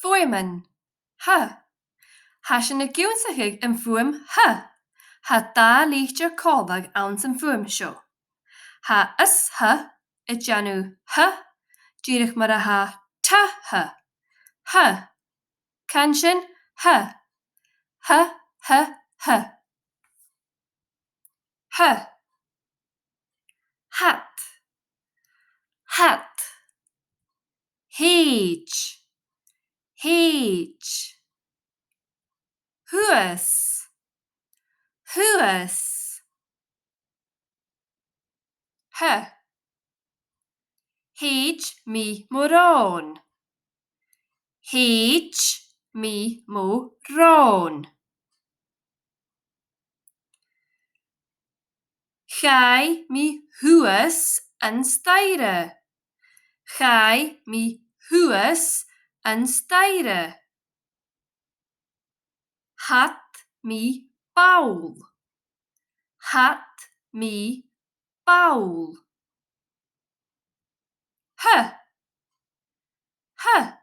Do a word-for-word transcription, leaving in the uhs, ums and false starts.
Fuaimean. Th. Tha sinn ag ionnsachadh am fuaim th. Tha dà litir còmhla anns an fhuaim seo. Tha is th a' dèanamh th, dìreach mar a tha t th. Th. Can sin, th. Th, th, th. Th. Hat. Hat. Thèid. Thèid. Shuas. Shuas. Th. Thèid mi mo shròn. Thèid mi mo shròn. Chaidh mi shuas an staidhre. Chaidh mi shuas an staidhre. Shad mi ball. Shad mi ball. Th. Th.